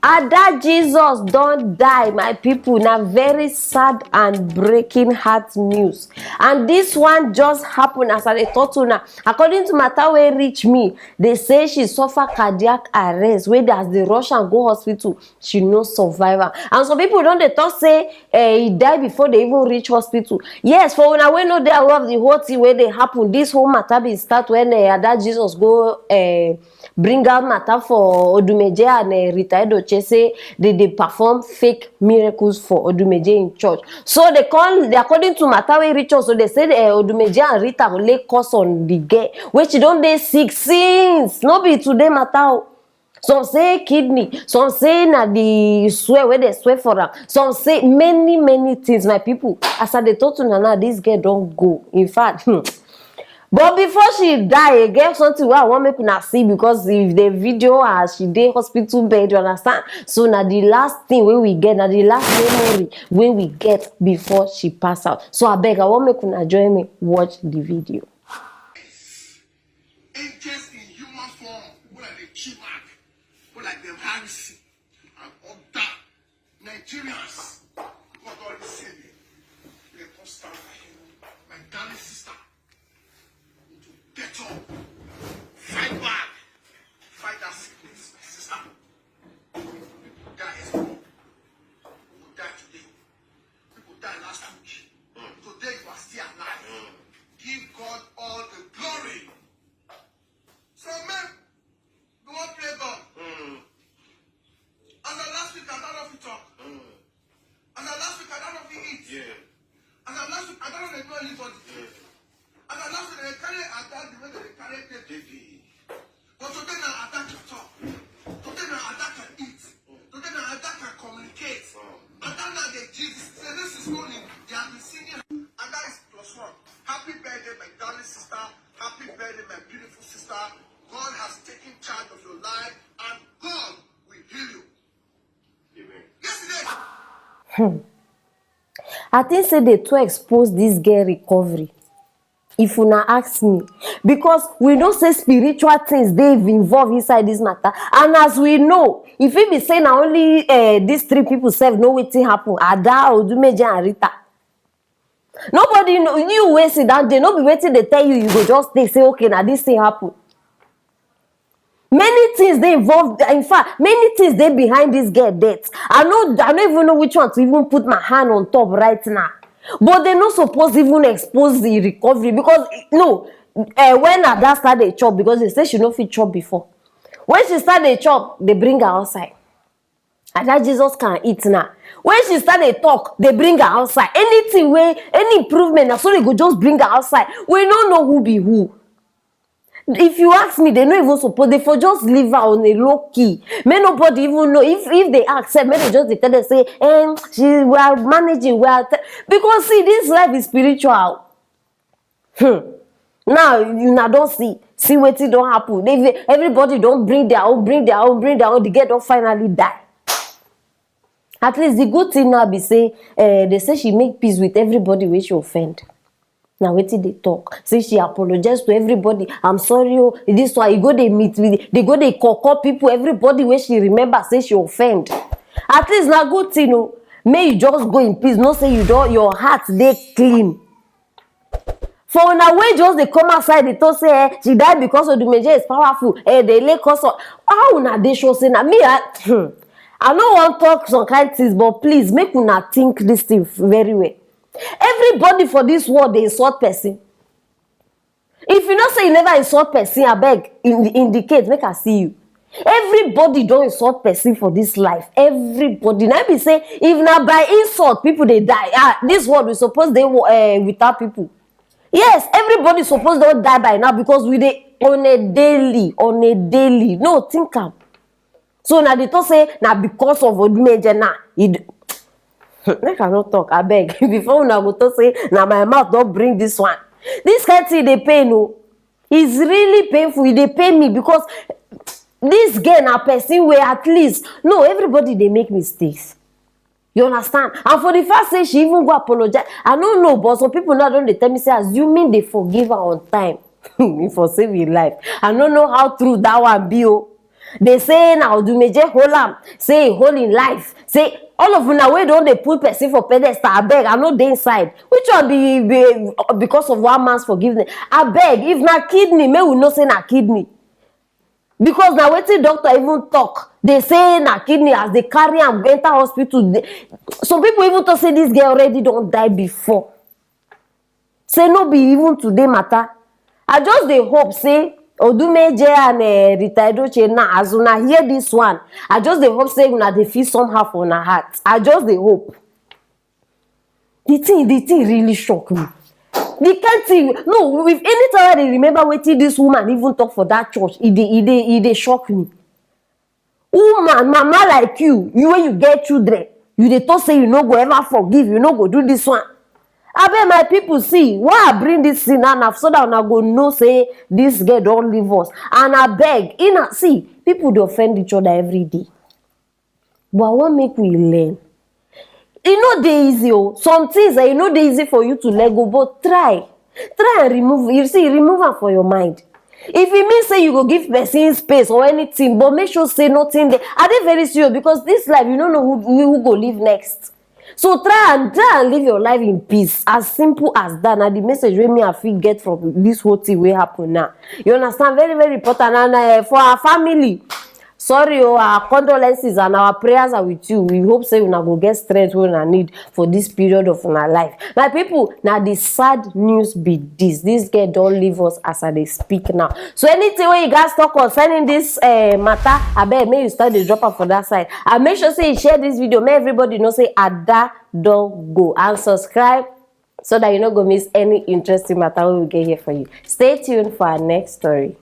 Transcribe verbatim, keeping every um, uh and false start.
Ada Jesus don die, my people. Na very sad and breaking heart news. And this one just happen as I dey talk to una. According to matter wey reach me, they say she suffer cardiac arrest, wey as they rush am go hospital, she no survive am. And some people don dey talk say eh, he die before they even reach hospital. Yes, for una wey no dey aware of the whole thing wey dey happen, this whole matter bin start when eh, Ada Jesus go eh, bring out matter for Odumeje and eh, Rita Edochie say they dey perform fake miracles for Odumeje in church. So they call, they, according to matter wey reach us, so they say eh, Odumeje and Rita lay curse on the girl, wey she don dey sick since. No be today matter o. Some say kidney, some say na the swear wey they swear for am, some say many many things, my people. As I dey talk to una now, this girl don go. In fact, hmm. But before she die, e get something wey I wan make una see, because if the video as she dey hospital bed, you understand? So na the last thing wey we get, na the last memory wey we get before she pass out. So abeg, I wan make una join me watch the video. Angels in human form, people like the Chibak, people like the Harrison, and other Nigerians, God only save me. They come stand by him. My darling sister, you need to get up, fight back, fight that sickness, my sister. People die yesterday, people die today, people die last week. Today you are still alive. Give God all the glory. So men, we wan play God. As of last week, I don't know if you talk. As of last week, I don't know if you eat. As of last week, I don't know if you anybody. As of last week, they carry attack the way they carry the baby. But today now, attack can talk. Today now, attack can eat. Today now, attack can communicate. Attack now, they Jesus. Say this is morning. They have been singing. Attack is plus one. Happy birthday, my darling sister. Happy birthday, my beautiful sister. God has taken charge of your life, and God will heal you. Amen. Yesterday. I think say they too expose this girl recovery. If una ask me, because we know say spiritual things dey involved inside this matter, and as we know, if it be say na only uh, these three people sef know wetin happen, Ada, Odumeje, and Rita. Nobody know you wey sit down there. No be wetin they tell you, you go just think say okay, na this thing happen. Many things dey involved. In fact, many things dey behind this girl death. I no, I no even know which one to even put my hand on top right now. But they no suppose even expose the recovery because no, uh, when Ada start dey chop, because they say she no fit chop before. When she start dey chop, they bring her outside. Ada Jesus can eat now. When she start dey talk, they bring her outside. Anything wey, any improvement, na so they go just bring her outside. We no know who be who. If you ask me, they no even suppose, they for just leave her on a low key. May nobody even know. If if they ask her, may they just dey tell them say, eh, she, we are managing, we are te-, because see, this life is spiritual. Hmm. Now una don see, see wetin don happen. They, everybody don bring their own, bring their own, bring their own. The girl don finally die. At least the good thing now be say, eh, they say she make peace with everybody wey she offend. Na wetin they talk. Say she apologize to everybody. I'm sorry, oh, this one, you go dey meet with, they go dey call, call people, everybody wey she remember say she offend. At least na good thing, oh. May you just go in peace. No say you don, your heart dey clean. For una wey just dey come outside dey talk say eh, she die because Odumeje is powerful, eh, they lay cause of, how una dey sure say na me? I, hmm, I no wan talk some kind things, but please make una think this thing very well. Everybody for this world dey insult person. If you know say you never insult person, abeg in, indicate make I see you. Everybody don insult person for this life. Everybody. Na be say if na by insult people dey die, ah, this world we suppose dey uh, without people. Yes, everybody suppose don die by now because we dey on a daily, on a daily. No, think am. So na dey talk say na because of Odumeje na e d- make I no talk, abeg. Before una go talk say na my mouth don bring this one. This kind thing dey pain o. It's really painful. E dey pain me because this girl na person wey at least, no, everybody dey make mistakes. You understand? And for the fact say she even go apologize, I no know, but some people now don dey tell me say assuming they forgive her on time, e for save her life. I no know how true that one be o. Dey say na Odumeje hold am, say e hold im life, say all of una wey don dey put person for pedestal, abeg, I no dey inside. Which one be, be because of one man's forgiveness? Abeg, if na kidney, make we know say na kidney. Because na wetin doctor even talk, dey say na kidney, as dey carry am enter hospital. Dey, some people even talk say this girl already don die before. Say no be even today matter. I just dey hope say Odumeje and uh, Rita Edochie now, as una hear this one, I just dey hope say una dey feel somehow for una heart. I just dey hope. The thing, the thing really shock me. The kind thing, no, if anytime I dey remember wetin this woman even talk for that church, e dey, e dey, e dey shock me. Woman, mama like you, you wey you get children, you dey talk say you no go ever forgive, you no go do this one. Abeg, my people, see why I bring this thing now, na so that una go know say this girl don leave us. And abeg, una see, people dey offend each other every day. But I wan make we learn. E no dey easy o. Some things, eh, e no dey easy for you to let go, but try. Try and remove, you see, remove am for your mind. If e mean say you go give person space or anything, but make sure say nothing dey. I dey very serious, because this life, you no know who, who go live next. So try and, try and live your life in peace. As simple as that. Na the message wey me I fit get from this whole thing wey happen now. You understand? Very, very important. And uh, for our family, sorry o, our condolences and our prayers are with you. We hope say una go get strength wey una need for this period of una life. My people, na the sad news be this. This girl don leave us as I dey speak now. So anything wey you guys talk concerning this uh, matter, abeg, make you start dey drop am for that side. And make sure say you share this video, make everybody know say Ada don go. And subscribe so that you no go miss any interesting matter wey we get here for you. Stay tuned for our next story.